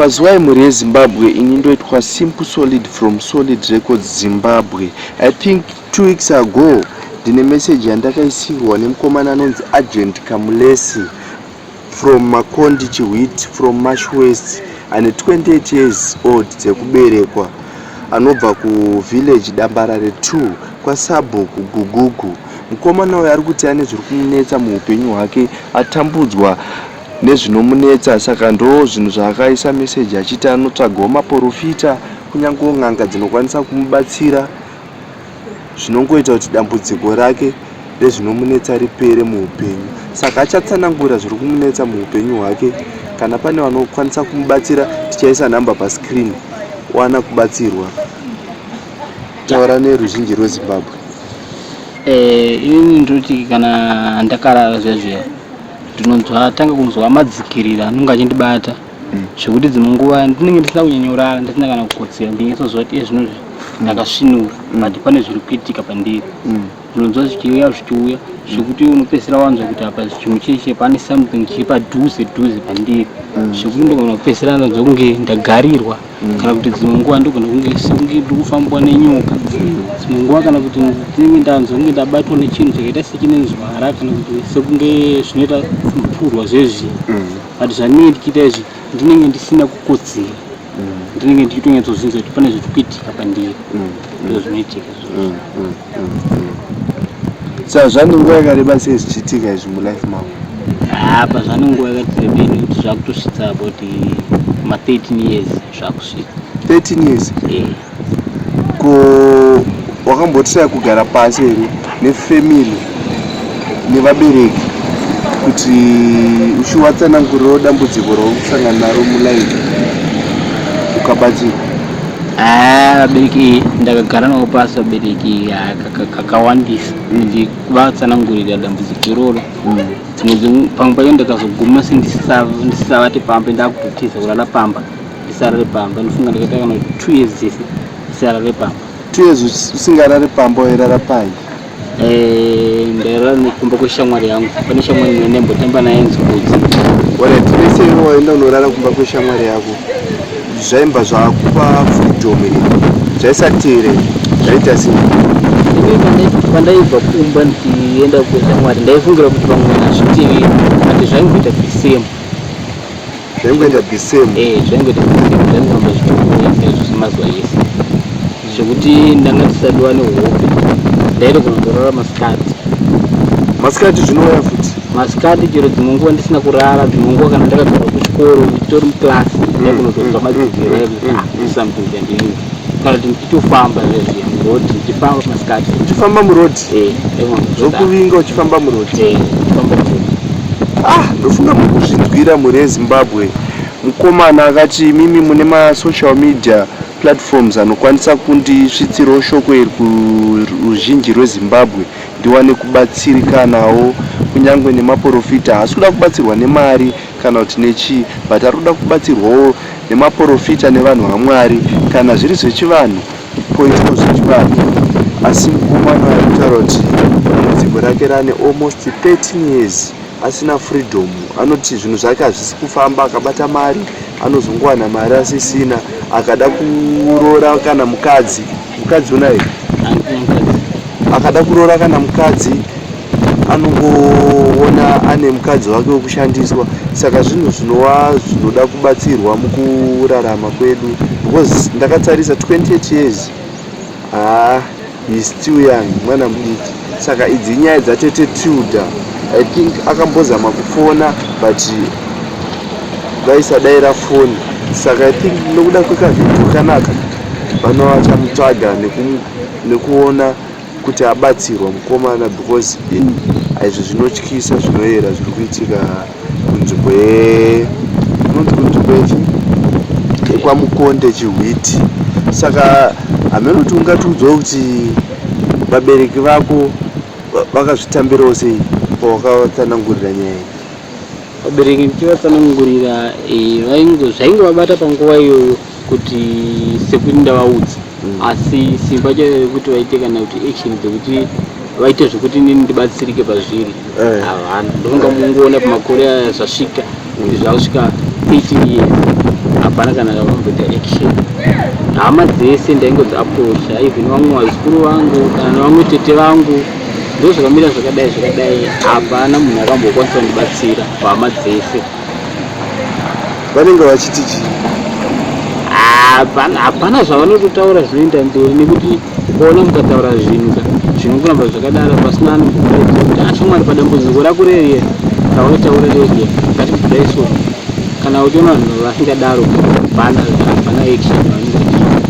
Kwaziwai mhuri yeZimbabwe, ini ndoitwa Simple Solid from Solid Records Zimbabwe. I think 2 weeks ago ndine message yandakaisirwa nemukomana anonzi Agent Kamulesi from Makondi Chihwit from Mash West, ane 28 years old dzekuberekwa, anobva kuvillage Dambarare 2 kwasabhuku Gugugu. Mukomana uyu ari kuti ane zviri kumunetsa muupenyu hwake, atambudzwa nezvinomunetsa, saka ndo zvinhu zvaakaisa meseji achiti anotsvagawo maprofita kunyange n'anga dzinokwanisa kumubatsira, zvinongoita kuti dambudziko rake rezvinomunetsa ripere muupenyu. Saka achatsanangura zviri kumunetsa muupenyu hwake. Kana pane vanokwanisa kumubatsira, tichaisa nhamba pascreen wana kubatsirwa. Taura neruzhinji rweZimbabwe. Inini ndinoti kana ndakarara zviya zviya, ndinonzwa, tanga kunzwa madzikirira anonge achindibata, zvekuti dzimwe nguva ndinenge ndisina kunyanyorara, ndisina kana kukotsira, ndinyatsozwa kuti zvinozvi ndakasvinura, but pane zviri kuitika pandiri. Ndinonzwa zvichiuya zvichiuya, zvekuti unopedzisira wanzwa kuti apa chinhu cheche, pane something chiri padhuze dhuze pandiri, zvekuti ndogona kupedzisira ndanzwa kunge ndagarirwa, kana kuti dzimwe nguva ndogona kunge sekunge ndiri kufambwa nenyoka dzimwe nguva, kana kuti ndinenge ndanzwa kunge ndabatwa nechinhu chakaita sechine nzwara, kana kuti sekunge zvinoita mpurwa zvezvi. But zvandinenge ndichiita izvi, ndinenge ndisina kukotsira, ndinenge ndichitonyatsozvinzwa kuti pane zviri kuitika pandiri. Ndo zvinoitika izvozvo. Saka zvane nguva yakareba sei zvichiitika izvi mulife mako? Apa zvane nguva yakati rebei, nekuti zvakutosvitsa about ma13 years zvakusvika. 13 years? Eh. Ko wakambotiraya kugara pasi here nefamily, nevabereki, kuti uchiwatsanangurirawo dambudziko rauri kusangana naro mulife, ukabatsirwa? Ah, vabereki ndakagara navo pasi, vabereki kakawandisa, ndichivatsanangurira dambudziko iroro. Dzimwe pamwe pacho ndakazoguma sendisisavati pamba, ndakutotiza kurara pamba, ndisarare pamba. Ndofunga ndakaita kana 2 years dzese ndisarare pamba. 2 years usingarari pamba, wairara pai? Ndairara kumba kweshamwari yangu. Pane shamwari imwe ndaimbotamba naye nzikudzi. Alright, vese iwe waenda unorara kumba kweshamwari yako, zvaimba zvakupa freedom here? Zvaisati here? Zvaita sei? Ini pandaibva kumba ndichienda kweshamwari, ndaifungira kuti pamwe hazviteveri, but zvaingoita the same. Zvaingoita the same? Eh, zvaingoita the same, zvaingoramba zvichingouya saizvo semazuva ese, zvekuti ndanga ndisadiwa nehope, ndaitogona kutorara masikati. Masikati zvinouya futi? Masikati, chero dzimwe nguva ndisina kurara, dzimwe nguva kana ndakagara kuchikoro, ndichitori muclass, ndaikunozonzwa madzikirira ekuti ah, something chandiri, kana kuti ndichitofamba zvezviya muroad, ndichifamba masikati. Uchifamba muroad? Eh, ndaigona Zvokuvinga uchifamba muroad? Eh, ndichifamba muroad. Ah, ndofunga mukuzvinzwira, mhuri yeZimbabwe. Mukomana akati imimi mune masocial media platforms anokwanisa kundisvitsirawo shoko iri kuruzhinji rweZimbabwe, ndiwane kubatsirikanawo kunyange nemaprofita. Haasi kuda kubatsirwa nemari kana kuti nechii, but ari kuda kubatsirwawo nemaprofita nevanhu vaMwari. Kana zviri zvechivanhu, poitwa zvechivanhu. Asi mukomana ari kutaura kuti dambudziko rake rane almost 13 years asina freedom. Anoti zvinhu zvake hazvisi kufamba. Akabata mari, anozongowana mari asisina. Akada kuroora kana mukadzi, mukadzi unaye? Handina mukadzi. Akada kuroora kana mukadzi, anongoona ane mukadzi wake wekushandiswa. Saka zvinhu zvinova zvinoda kubatsirwa mukurarama kwedu, because ndakatarisa 28 years, haa, he still young, mwana mudiki. Saka idzi inyaya dzatete Tilda. I think akambozama kufona but vaisadaira foni. Saka I think nokuda kwekavhidhio kanaka, vano vachamutsvaga nekuona kuti abatsirwa mukomana, because aizvo zvinotyisa, zvinoyera zviri kuitika kunzvimbo inonzi kunzvimbo yechi yekwaMukonde Chihwiti. Saka hameno kuti ungatiudzawo kuti vabereki vako vakazvitambirawo sei pawakavatsanangurira nyaya iyi? Vabereki ndichivatsanangurira, zvaingovabata panguva iyoyo kuti sekuti ndavaudza, asi simba chairo rekuti vaite kana kuti action dzekuti vaite zvekuti inini ndibatsirike pazviri havana. Ndofunga mungoona pamakore aya zvasvika kuti zvakusvika 13 years, hapana. Hapana kana kavamboita action. Hama dzese ndaingodzi approacha, even vamwe vazukuru vangu kana nevamwe tete vangu, ndo zvakamira zvakadai zvakadai. Hapana munhu akambokwanisa kundibatsira pahama dzese. Vanenge vachiti chii? Hapana, hapana zvavanototaura zvinoenda mberi, nekuti ukaona mukataura zvinhu ka zvinongoramba zvakadaro pasina anombokudaidzira kuti ashamwari padambudziko rako reriya rawaitaura reriya ngatikudai. So kana uchiona vanhu vasingadaro, hapana, hapana action yavanenge vachiita.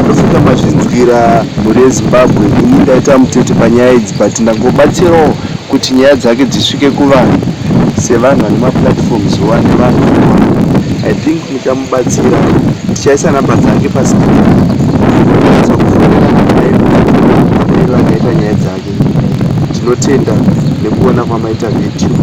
Ndofunga mazvinzwira, mhuri yeZimbabwe. Ini ndaita mutete panyaya idzi, but ndangobatsirawo kuti nyaya dzake dzisvike kuvanhu, sevanhu vane maplatforms wane vanhu. I think muchamubatsira. Tichaisa namba dzake pascreen kufonera akaita nyaya dzake. Tinotenda nekuona kwamaita vhidhiyo.